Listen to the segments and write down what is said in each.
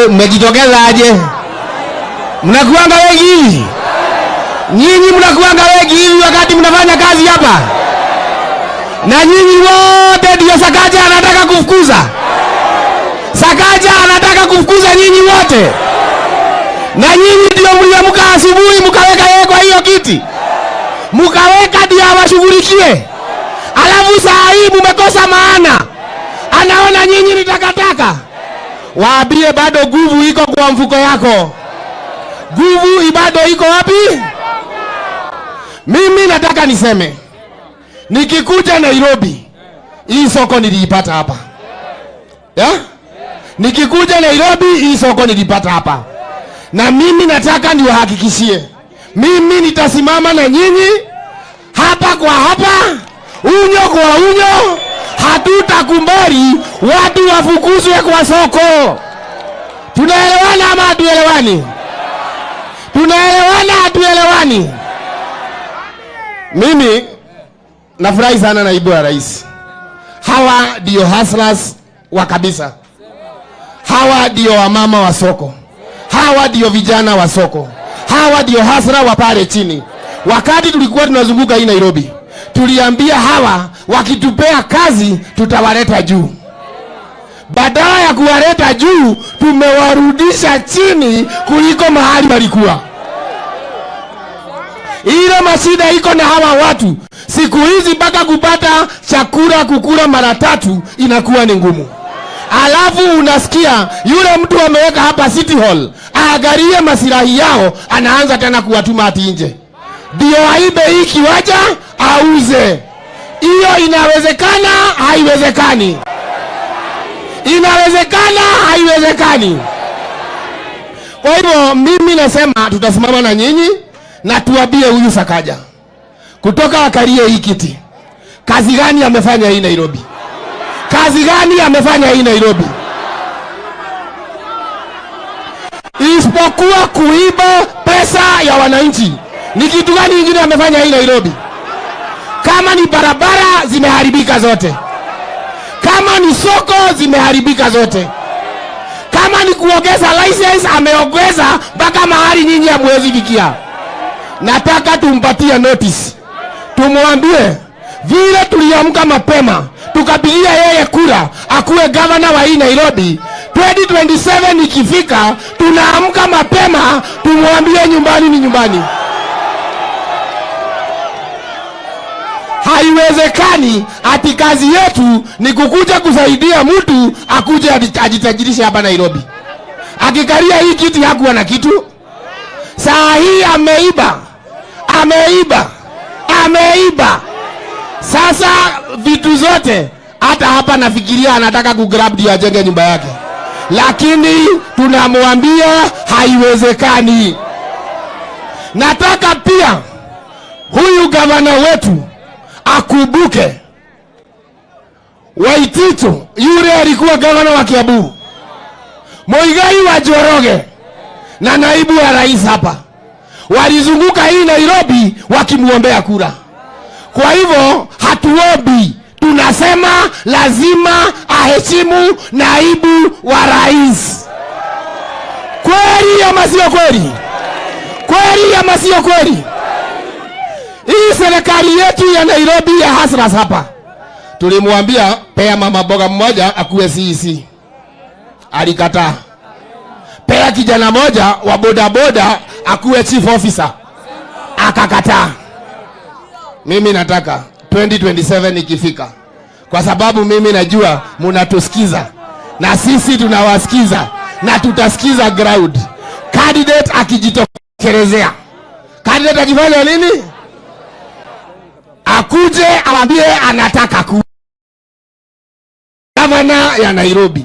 Mmejitokeza aje? Mnakuanga wengi hivi? Nyinyi mnakuanga wengi hivi wakati mnafanya kazi hapa? Na nyinyi wote ndio Sakaja anataka kufukuza. Sakaja anataka kufukuza nyinyi wote. Na nyinyi ndio mliamka asubuhi mkaweka yeye kwa hiyo kiti, mkaweka ndio awashughulikie. Alafu saa hii mumekosa maana, anaona nyinyi ni takataka. Waambie bado nguvu iko kwa mfuko yako, nguvu bado iko wapi? Mimi nataka niseme, nikikuja Nairobi, hii soko niliipata hapa, yeah? Nikikuja Nairobi, hii soko nilipata hapa, na mimi nataka niwahakikishie, mimi nitasimama na nyinyi hapa kwa hapa, unyo kwa unyo. Hatutakubali watu wafukuzwe kwa soko. Tunaelewana ama hatuelewani? Tunaelewana hatuelewani? Mimi nafurahi sana naibu wa rais. Hawa ndio hustlers wa kabisa, hawa ndio wamama wa soko, hawa ndio vijana wa soko, hawa ndio hustler wa pale chini. Wakati tulikuwa tunazunguka hii Nairobi, tuliambia hawa wakitupea kazi tutawaleta juu. Badala ya kuwaleta juu, tumewarudisha chini kuliko mahali walikuwa. Ile mashida iko na hawa watu siku hizi, mpaka kupata chakula kukula mara tatu inakuwa ni ngumu. Alafu unasikia yule mtu ameweka hapa City Hall aangalie masilahi yao, anaanza tena kuwatuma ati nje ndio aibe hii kiwanja auze. Hiyo inawezekana? Haiwezekani? Inawezekana? Haiwezekani? Kwa hivyo mimi nasema tutasimama na nyinyi na tuambie huyu Sakaja kutoka akalie hii kiti, kazi gani amefanya hii Nairobi? Kazi gani amefanya hii Nairobi? Isipokuwa kuiba pesa ya wananchi. Ni kitu gani ingine amefanya hii Nairobi? Kama ni barabara zimeharibika zote, kama ni soko zimeharibika zote, kama ni kuongeza license ameongeza mpaka mahali nyinyi hamwezi fikia. Nataka tumpatie notice, tumwambie vile tuliamka mapema tukapigia yeye kura akuwe gavana wa hii Nairobi. 2027 ikifika, tunaamka mapema tumwambie nyumbani ni nyumbani. Haiwezekani ati kazi yetu ni kukuja kusaidia mtu akuje ajitajirishe hapa Nairobi. Akikalia hii kiti hakuwa na kitu. Saa hii ameiba, ameiba, ameiba. Sasa vitu zote, hata hapa nafikiria anataka kugrab ndio ajenge nyumba yake, lakini tunamwambia haiwezekani. Nataka pia huyu gavana wetu akumbuke Waititu yule alikuwa gavana wa Kiambu, Muigai wa Njoroge na naibu wa rais hapa walizunguka hii Nairobi wakimwombea kura. Kwa hivyo hatuombi, tunasema lazima aheshimu naibu wa rais. Kweli ama sio kweli? Kweli ama sio kweli? Hii serikali yetu ya Nairobi ya hustlers hapa, tulimwambia pea mama boga mmoja akuwe CEC, alikataa. Pea kijana moja wa bodaboda akuwe chief officer, akakataa. Mimi nataka 2027 ikifika, kwa sababu mimi najua munatusikiza na sisi tunawasikiza na tutasikiza ground. Candidate akijitokelezea, candidate akifanya nini, akuje awambie anataka ku gavana ya Nairobi,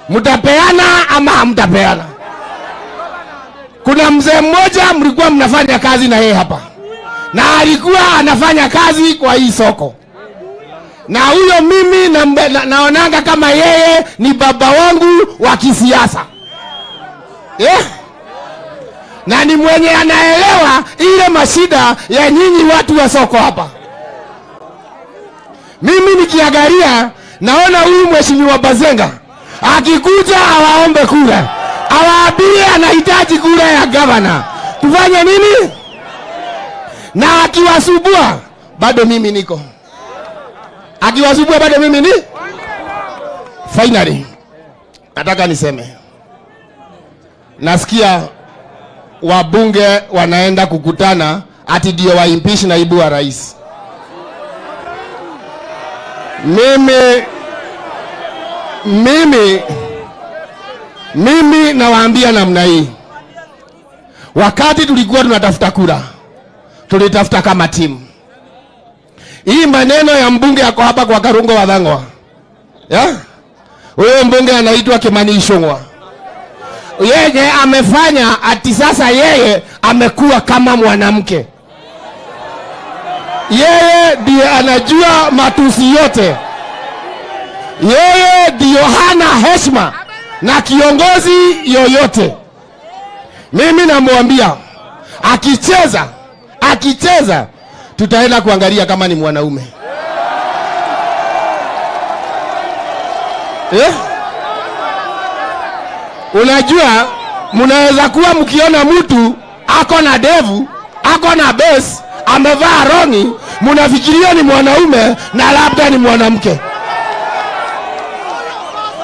mtapeana ama hamtapeana? Kuna mzee mmoja mlikuwa mnafanya kazi na yeye hapa, na alikuwa anafanya kazi kwa hii soko, na huyo mimi naonanga kama yeye ni baba wangu wa kisiasa, yeah? Na ni mwenye anaelewa ile mashida ya nyinyi watu wa soko hapa. Mimi nikiangalia naona huyu mheshimiwa Bazenga Akikuja awaombe kura, awaambie anahitaji kura ya gavana. Tufanye nini? Na akiwasumbua bado mimi niko, akiwasumbua bado mimi ni. Finally, nataka niseme, nasikia wabunge wanaenda kukutana ati ndio waimpeach naibu wa rais. Mimi nawaambia namna hii, wakati tulikuwa tunatafuta kura, tulitafuta kama timu. Hii maneno ya mbunge yako hapa kwa Karungo wa Thang'wa, yeah? Huyo mbunge anaitwa Kimani Ichung'wa, yeye amefanya ati sasa yeye amekuwa kama mwanamke. Yeye ndiye anajua matusi yote, yeye ndiyo hana heshima na kiongozi yoyote. Mimi namwambia akicheza, akicheza tutaenda kuangalia kama ni mwanaume, eh? Unajua, mnaweza kuwa mkiona mtu ako na devu, ako na base, amevaa rongi, mnafikiria ni mwanaume na labda ni mwanamke.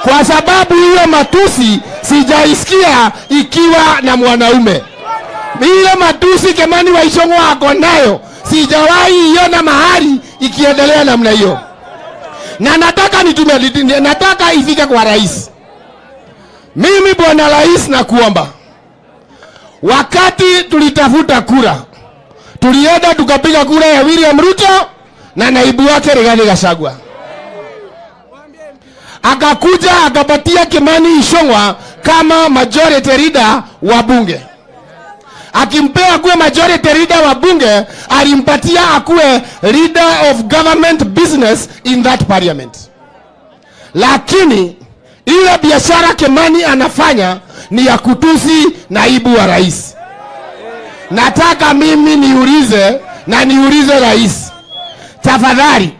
Kwa sababu hiyo matusi sijaisikia ikiwa na mwanaume. Ile matusi Kimani wa Ichung'wa ako nayo sijawahi iona mahali ikiendelea namna hiyo, na nataka nitume, nataka ifike kwa rais. Mimi bwana rais, nakuomba, wakati tulitafuta kura, tulienda tukapiga kura ya William Ruto na naibu wake Rigathi Gachagua, akakuja akapatia Kimani Ichung'wa kama majority leader wa bunge. Akimpea akuwe majority leader wa bunge, alimpatia akuwe leader of government business in that parliament. Lakini ile biashara Kimani anafanya ni ya kutusi naibu wa rais. Nataka mimi niulize na niulize rais, tafadhali,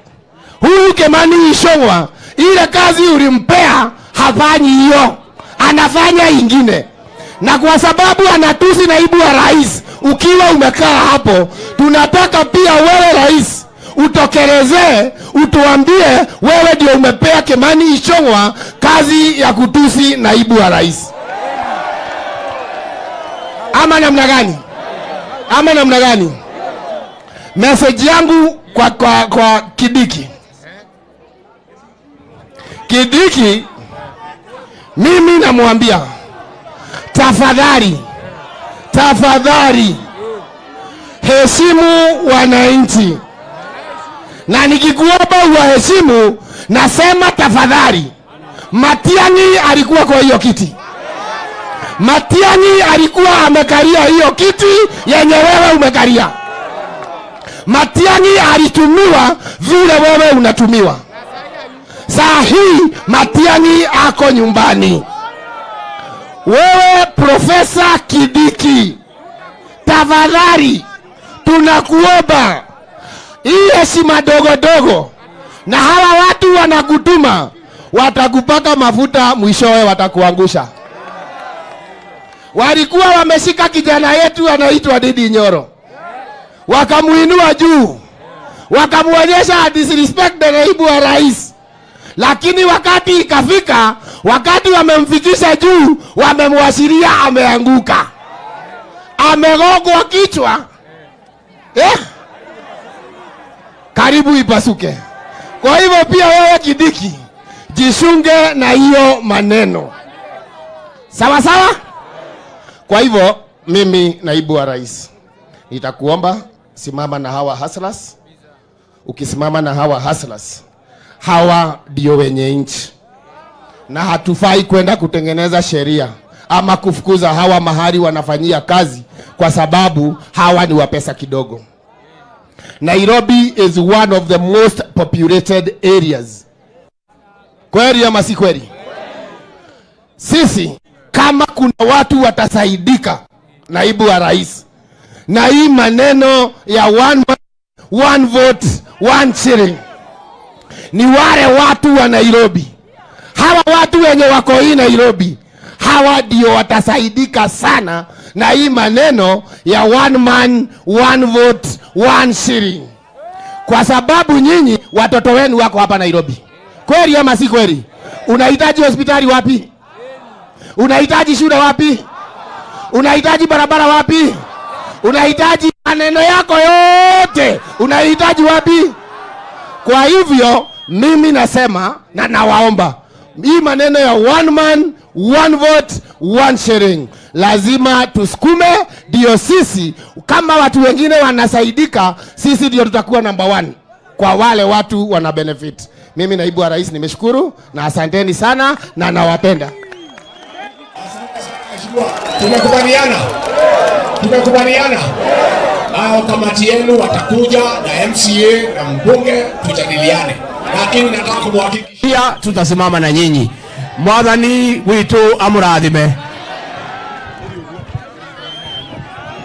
huyu Kimani Ichung'wa ile kazi ulimpea hafanyi hiyo, anafanya ingine, na kwa sababu anatusi naibu wa rais, ukiwa umekaa hapo, tunataka pia wewe rais utokelezee, utuambie wewe ndio umepea Kimani Ichung'wa kazi ya kutusi naibu wa rais, ama namna gani? Ama namna gani? Message yangu kwa Kindiki, Kindiki, mimi namwambia tafadhali, tafadhali heshimu wananchi, na nikikuomba uwaheshimu, nasema tafadhali. Matiang'i alikuwa kwa hiyo kiti, Matiang'i alikuwa amekalia hiyo kiti yenye wewe umekalia. Matiang'i alitumiwa vile wewe unatumiwa. Saa hii Matiang'i ako nyumbani. Wewe Profesa Kindiki, tafadhali tunakuomba hii heshima dogo dogo, na hawa watu wanakutuma, watakupaka mafuta, mwishowe watakuangusha. Walikuwa wameshika kijana yetu anaitwa Ndindi Nyoro, wakamuinua juu, wakamuonyesha disrespect the naibu wa rais, lakini wakati ikafika, wakati wamemfikisha juu, wamemwashiria ameanguka, amegongwa kichwa, eh? Karibu ipasuke. Kwa hivyo pia wewe Kindiki, jichunge na hiyo maneno, sawa sawa. Kwa hivyo mimi naibu wa rais, nitakuomba simama na hawa hustlers. Ukisimama na hawa hustlers, hawa ndio wenye nchi, na hatufai kwenda kutengeneza sheria ama kufukuza hawa mahali wanafanyia kazi, kwa sababu hawa ni wa pesa kidogo. Nairobi is one of the most populated areas. Kweli ama si kweli? Sisi kama kuna watu watasaidika, naibu wa rais, na hii maneno ya one, one vote one shilling, ni wale watu wa Nairobi. Hawa watu wenye wako hii Nairobi, hawa ndio watasaidika sana na hii maneno ya one man one vote one shilling, kwa sababu nyinyi watoto wenu wako hapa Nairobi. Kweli ama si kweli? Unahitaji hospitali wapi? Unahitaji shule wapi? Unahitaji barabara wapi? Unahitaji maneno yako yote unahitaji wapi? Kwa hivyo mimi nasema na nawaomba, hii maneno ya one man one vote one shilling lazima tusukume, ndio sisi kama watu wengine wanasaidika, sisi ndio tutakuwa number one kwa wale watu wana benefit. Mimi naibu wa rais nimeshukuru na asanteni sana na nawapenda. Tumekubaliana, tumekubaliana nao, kamati yenu watakuja na MCA na mbunge tujadiliane, lakini nataka kumhakikishia Pia tutasimama na nyinyi. Mwathani witu amurathime.